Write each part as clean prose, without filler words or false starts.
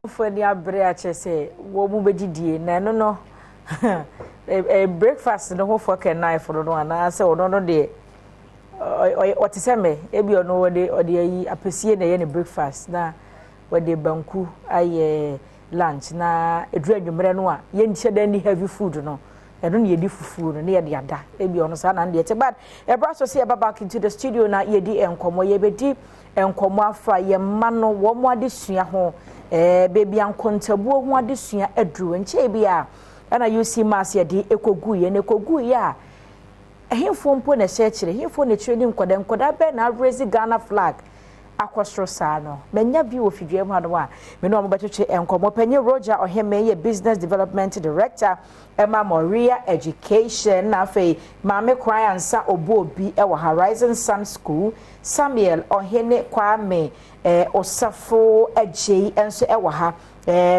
Amanfoɔ ani abere a kyerɛ sɛ wɔn bɛdidie na ɛno no breakfast no ho fork and knife no no anaasɛ ɔno no deɛ ɔte sɛ me ebi ɔno ɔde ɔde ayi apɛsie na ɛyɛ ne breakfast na wɔde banku ayɛ lunch na ɛduru anwummerɛ no a yɛnhyɛ da ni heavy food no, ɛno na yɛdi fufuo no na yɛde ada. Ebi ɔno saa na deɛ te, but ɛbra so sɛ yɛba back into the studio na yɛdi nkɔmmɔ. Yɛbɛdi nkɔmmɔ afa yɛn mma no wɔn adesua ho, beebi a nkontabuo ho adesua aduru nkyɛn bi a ɛna UCMAS yɛde ekɔgu yɛ na ekɔgu yɛ a, ɛhenfoɔ mpo na ɛhyɛ akyire, ɛhenfoɔ na akyire ne nkɔda nkɔda bɛɛ na arezi Ghana flag akɔ soro saa no. Manya bi wɔ fidua mu hanom a me ne wɔn bɛtwetwe nkɔmmɔ. Panyin Roger Ɔheme yɛ business development director ɛma Moria Education, na afei Maame Kwan Ansa Obu Obi ɛwɔ Horizon Sun School. Samuel Ɔhene Kwame Ɔsafo Agyei nso ɛwɔ ha,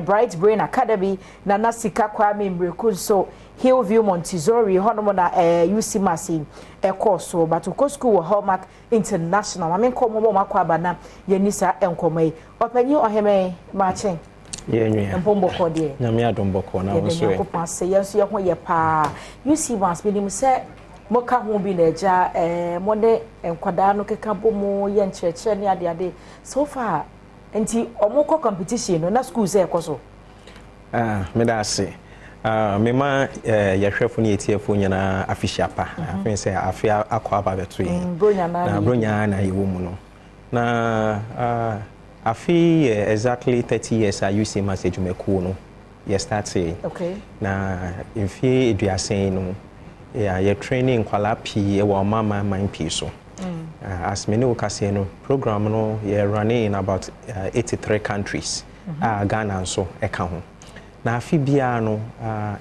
Bright Brain Academy. Nana Sika Kwame Mmireku nso, Hillview Montessori hɔnom na UCMAS yi ɛkɔɔ so, but okɔ school wɔ Hallmark International. Maame nkɔmmɔ bɔ ɔmo akɔ aba na yɛni saa nkɔmmɔ yi. Ɔpanyin Ɔhene, maakye. Yɛnwea. Mpɔmbɔkɔ deɛ? Nyame adom, bɔkɔ na wo yɛde nso ɛ? Nyankopɔn ase, yɛn nso yɛn ho yɛ paa. UCMAS, menim sɛ moka ho bi na agya mo ne nkwadaa no keka bɔ mu yɛ nkyerɛkyerɛ ne adeade. So far nti ɔmo kɔ competition no na school sɛ ɛkɔ so? Ah, meda ase. Ah, mema yɛhwɛfo ne yɛtiefo nyinaa afihyia pa. Afei sɛ afe akɔ aba bɛto yɛn. Bronya naa na ne. Bronya na yɛwɔ mu no na afe yɛ exactly 30 years a UCMAS adwumakuo no yɛ startee. Na mfie 30 yi no yɛ training nkwalaa pii wɔ ɔman pii so. As me ne wo kaseɛ no, program no yɛ running in about 83 countries a Ghana nso ɛka ho. Na afe biara no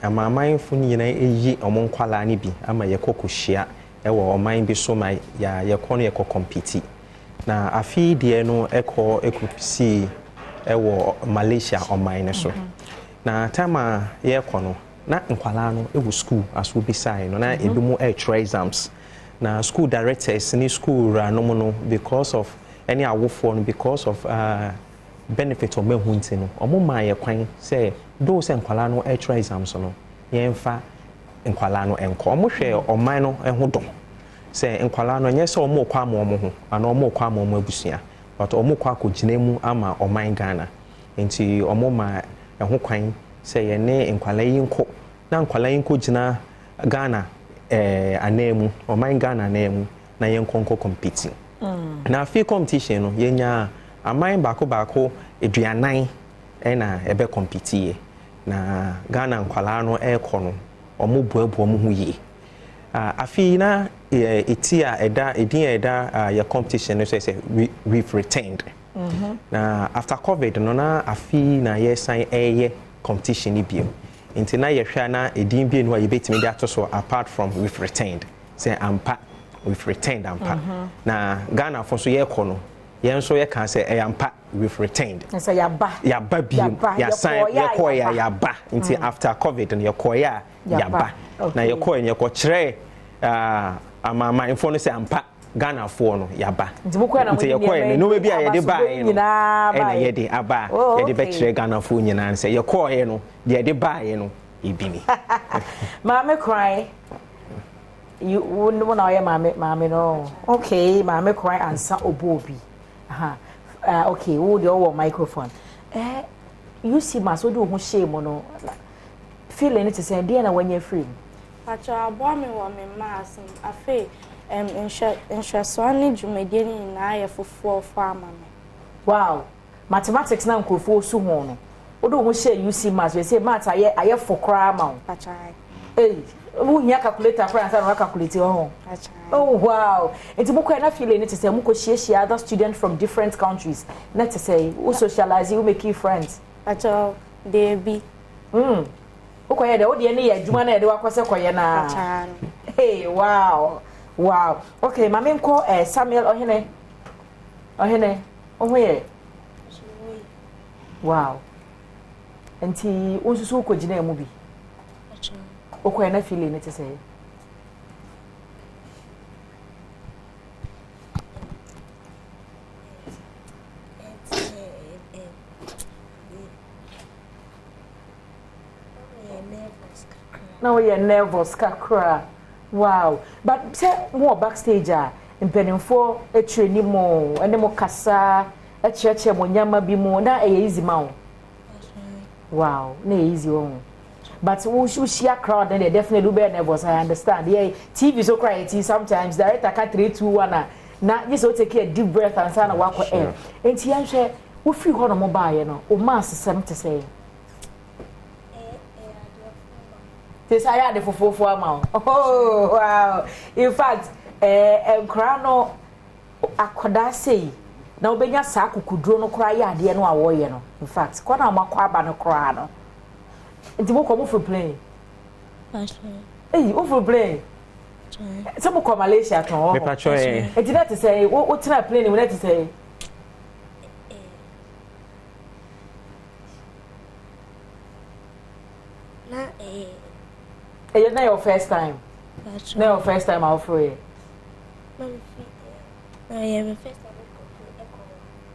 amaamanfo no nyinaa ɛyi ɔmo nkwalaa no bi ama yɛkɔ kɔhyia ɛwɔ ɔman bi so ma yɛkɔ no yɛkɔ compete. Na afe yi deɛ no ɛkɔ ɛkɔsii ɛwɔ Malaysia ɔman no so. Na time a yɛrekɔ no na nkwalaa no ɛwɔ school aso bisaeɛ no na ebi mu ɛretwerɛ exams, na school directors ne school wuranom no because of ɛne awofoɔ no because of benefit ɔmo ehu nti no, ɔmo maa yɛ kwan sɛ though sɛ nkwalaa no ɛretwerɛ exams no, yɛmfa nkwalaa no nkɔ. Ɔmo hwɛ ɔman no ho dɔm sɛ nkwalaa no, ɛnyɛ sɛ ɔmo kɔ ama ɔmo ho anaa ɔmo kɔ ama ɔmo abusua, but ɔmo kɔ akɔgyina mu ama ɔman Ghana. Nti ɔmo ma ɛho kwan sɛ yɛne nkwalaa yi nkɔ na nkwalaa yi nkɔ gyina Ghana anan mu, ɔman Ghana anan mu, na yɛnkɔ nkɔ compete. Na afei competition no, yɛnya aman baako baako 40 ɛna ɛbɛ compete yɛ. Na Ghana nkwalaa no ɛrekɔ no, ɔmo buabua ɔmo ho yie. Afei na eti a ɛda edin a ɛda yɛ competition no so sɛ we've returned. Na after COVID no na afei na yɛsan ɛyɛ competition no bio, nti na yɛhwɛ a na edin bi no a yɛbɛtumi de ato so apart from we've returned, sɛ ampa we've returned ampa. Na Ghana fo nso yɛrekɔ no, yɛn nso yɛka sɛ ɛyɛ ampa we've returned. Sɛ yaba. Yaba bio. Yaba. Yɛsan yɛkɔɔyɛ a yɛkɔɔyɛ a yaba. Yaba. Nti after COVID no, yɛkɔɔyɛ a yaba. Yaba na yɛkɔɔyɛ no, yɛkɔkyerɛ amaamanfoɔ no sɛ ampa Ghanafoɔ no yaba. Nti mokɔɛ na nti mode yɛkɔɛ no, nneɛma bi a yɛde abasobɔ baeɛ no nyinaa ɛna baeɛ. yɛde aba a yɛde bɛkyerɛ Ghanafoɔ nyinaa sɛ yɛkɔɔyɛ no, deɛ yɛde baeɛ no ebi ni. Maame Kwan, you wo na ɔyɛ maame no. Okay, Maame Kwan Ansa Obu Obi. Aha. Okay, wo deɛ ɔwɔ microphone. UCMAS wode wo ho hyɛɛ mu no, feeling no te sɛ deɛ na wanya firi mu? Patro, aboa me wɔ me maths mu. Afei nhwɛsoɔ ne dwumadie no nyinaa yɛ foforɔfoɔ ama me. Wow, mathematics na nkurɔfoɔ su ho no, wode wo ho hyɛɛ UCMAS wɛ sɛ maths ayɛ fo koraa ma wo? Patro. Ei, wohia calculator koraa ansa na woacalculate wɔ ho? Patro. Oh wow, nti mokɔɛ na feeling no te sɛ mokɔ hyiahyia other students from different countries na te sɛ wo socialize, wo make friends? Patro, deebi. Wokɔyɛ dɛ wodeɛ ne yɛ adwuma na yɛde wakɔ sɛ kɔyɛ naa? Patro. Hey, wow, okay. Maame nkɔ Samuel Ɔhene. Ɔhene, wo ho yɛ? Wow, nti wo nso so wokɔgyina mu bi, wokɔyɛ na feeling no te sɛ? Na woyɛ nervous kakra. Wow. But sɛ mo wɔ backstage a, mpanimfoɔ akyire ni mo, ɛne mo kasa, ɛkyerɛkyerɛ mo nneɛma bi mu, na ɛyɛ easy ma wo? Wow, na ɛyɛ easy wɔ ho. But wo wohyia crowd then they definitely be nervous. I understand. Yeah, TV so cry it sometimes director ka 3 2 1 a na gye sɛ wo take a deep breath ansa na wakɔ air. Enti yɛnhwɛ, wofiri hɔ no mo baayɛ no, wo maths sɛm te sɛ te sɛ ayɛ ade fofoofo ama wo. Oh wow, in fact, nkora no, akwadaa sei na wobɛnya saa akokuduro no koraa yɛ adeɛ no a wɔreyɛ no. In fact, kɔ na ɔmakɔ aba no koraa no, nti mokɔ, moforo plane? Eyi, woforo plane sɛ mokɔ Malaysia tɔn hɔ? Mepatwɔ ɛ. Nti na te sɛ wotena plane mu na te sɛ Na ɛyɛ. Ɛyɛ na yɛ first time? Na yɛ first time a woforo yɛ? Na ɛyɛ me first time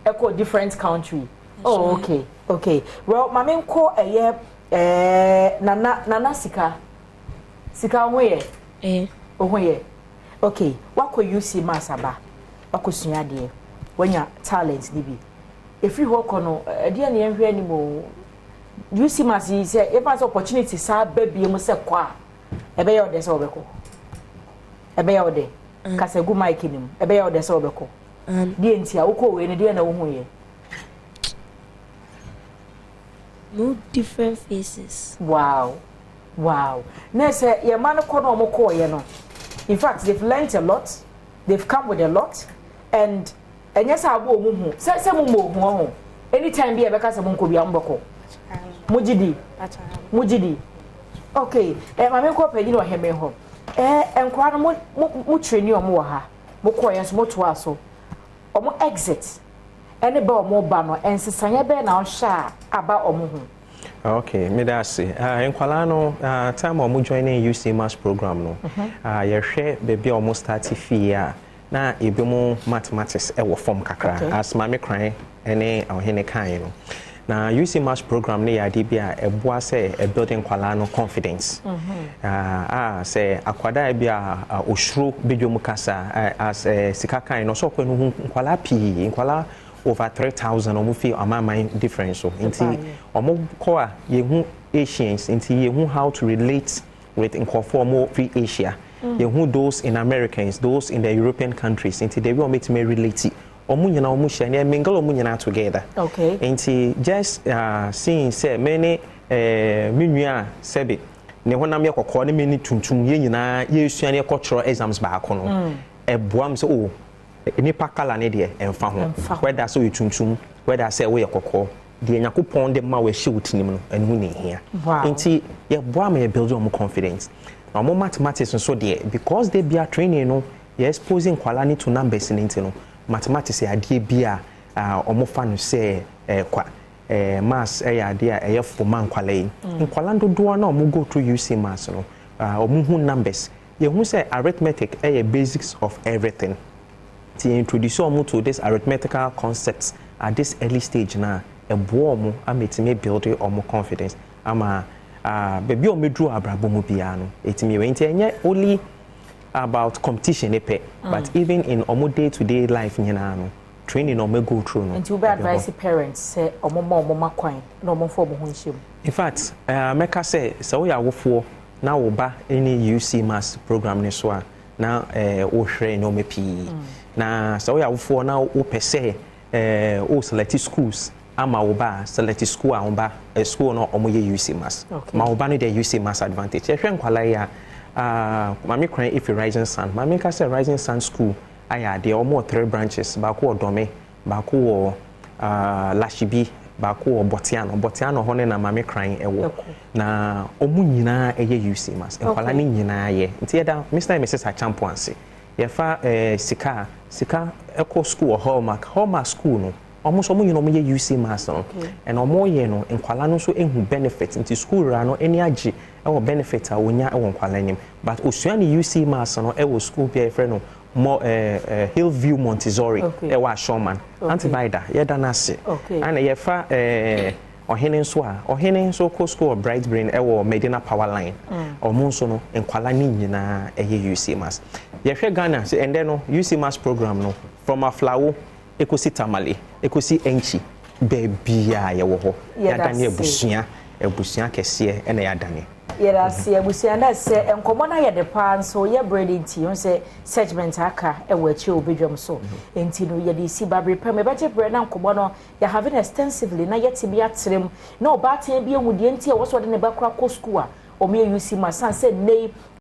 ɛkɔ. Ɛkɔ different country. Oh, okay. Well, maame, nkɔ ɛyɛ Nana Sika. Sika, ho yɛ? Ɛɛ. Ho yɛ. Okay, wakɔ UC Maths aba, wakɔ sua adeɛ, wanya talent ni bi. Efiri hɔ kɔ no, ɛdeɛ na yɛnhwɛ anim o. UC Maths yi, sɛ yɛfa sɛ opportunity saa ba bie mu sɛ kɔ a, ɛbɛyɛ ɔdɛ sɛ wɔbɛkɔ? Ɛbɛyɛ ɔdɛ? Kasa gu mic nim. Ɛbɛyɛ ɔdɛ sɛ wɔbɛkɔ? Deɛ nti a wokɔ wei no, deɛ na wohu yɛ? No, different faces. Wow. Na sɛ yɛma no kɔ na ɔmo kɔɔyɛ no, in fact, they've learnt a lot, they've come with a lot, and ɛnyɛ sɛ abo ɔmo hu sɛ mo mo hu ɔho. Anytime bi a ɛbɛka sɛ mo nkɔ bi a, mo bɛkɔ. Mo gyi di, mo gyi di. Okay, maame, nkɔ panyin wɔ hɛmɛ hɔ. Nkɔla no, mo train ɔmo wɔ ha, mo kɔɔ yɛn nso mo toa so. Ɔmo exit ɛne ba ɔmo ba no, nsesaeɛ bɛɛ na ɔhyɛ a aba ɔmo ho? Okay, meda ase. Nkwalaa no, time a ɔmo join UC Maths program no, yɛhwɛ baabi a ɔmo start fie a, na ebi mo mathematics ɛwɔ fam kakra. As maame kran ɛne ɔhene kan no, na UC Maths program no yɛ adeɛ bi a ɛboa sɛ ɛbuilding nkwalaa no confidence. Sɛ akwadaa bi a osuro bedwom kasa, as sika kan no, ɔsɛ ɔkɔ no ho nkwalaa pii, nkwalaa over 3,000, ɔmo fi amanaman different so. Nti ɔmo kɔ a, yɛhu Asians, nti yɛhu how to relate with nkurɔfoɔ ɔmo fi Asia. Yɛhu those in Americans, those in the European countries. Nti debi ɔmo betumi relate, ɔmo nyinaa ɔmo hyia ne mingle ɔmo nyinaa together. Nti just seeing sɛ me ne me nua a sɛbi ne honam yɛ kɔkɔɔ ne me ne tuntum, yɛn nyinaa yɛsua ne yɛkɔtwerɛ exams baako no, ɛboa m sɛ, oh, nipa colour ne deɛ ɛmfa ho, whether sɛ woyɛ tuntum, whether sɛ woyɛ kɔkɔɔ deɛ, Nyankopɔn de ma wɔahyɛ wo tinim no, ɛno ho na ɛhia. Nti yɛboa ma yɛbuild ɔmo confidence. Na ɔmo mathematics nso deɛ, because de bia training no yɛ exposing nkwalaa ne to numbers ne, nti no mathematics yɛ adeɛ bi a ɔmo fa no sɛ kwa maths ɛyɛ adeɛ a ɛyɛ fo ma nkwalaa yi. Nkwalaa dodoɔ na ɔmo go through UC Maths no, ɔmo hu numbers. Yɛhu sɛ arithmetic ɛyɛ basics of everything, nti yɛ introduce ɔmo to this arithmetical concepts at this early stage na ɛboa ɔmo ama ɛtumi build ɔmo confidence ama baabi a ɔmo duru abrabɔ mu biara no, ɛtumi wɔ. Nti ɛnyɛ only about competition ne pɛ, but even in ɔmo day to day life nyinaa no, training na ɔmo go through no. Nti wobɛ advice parents sɛ ɔmo ma ɔmo ma kwan na ɔmo mfa ɔmo ho nhyɛ mu? In fact, mɛka sɛ woyɛ awofoɔ na wo ba ne UC Maths program ne so a, na wohwɛ nneɛma pii. Na sɛ woyɛ awofoɔ na wopɛ sɛ wo select schools ama wo ba a, select school a wo ba school no ɔmo yɛ UC Maths. Ma wo ba no deɛ UC Maths advantage. Yɛhwɛ nkwalaa yi a, maame kran efi Rising Sun, maame nka sɛ Rising Sun School ayɛ adeɛ. Ɔmo wɔ three branches: baako wɔ Dɔme, baako wɔ Lashibi, baako wɔ Bɔteano. Bɔteano hɔ ne na maame kran ɛwɔ. Na ɔmo nyinaa ɛyɛ UC Maths. Nkwalaa ne nyinaa yɛ. Nti yɛda Mr and Mrs Achampo ase. Yɛfa sika a sika ɛkɔ school wɔ Hallmark, Hallmark School no, ɔmo nso ɔmo nyinaa ɔmo yɛ UC Maths no. Ɛna ɔmo yɛ no, nkwalaa no nso ehu benefit, nti school wura no ani agye ɛwɔ benefit a wonya ɛwɔ nkwalaa anim. But osua ne UC Maths no ɛwɔ school bi a yɛfrɛ no mo ɛɛ ɛɛ Hillview Montessori ɛwɔ Ashoman. Aunty Baida, yɛda no ase. Ɛna yɛfa Ɔhene nso a, ɔhene nso kɔ school of Bright Brain ɛwɔ Medina Power Line. Ɔmo nso no, nkwala ne nyinaa ɛyɛ UCMAS. Yɛhwɛ Ghana sɛ ɛndɛ no, UCMAS program no, from Aflao ekosi Tamale ekosi Enchi, beebiaa yɛwɔ hɔ. Yɛadane abusua, abusua kɛseɛ ɛna yɛadane. Yɛda ase, abusua. Na sɛ nkɔmmɔ no ayɛ de paa nso, yɛ berɛ no nti hu sɛ segment aka ɛwɔ akyire wɔ badwam so, nti no yɛde si babere pɛ mu. Yɛbɛgye berɛ na nkɔmmɔ no yɛhave no extensively na yɛtumi atrɛ mu na ɔbaatan bi ehu deɛ nti a ɛwɔ sɛ ɔde ne ba kora kɔ school a ɔmo yɛ UCMAS, san sɛ nnɛ yi.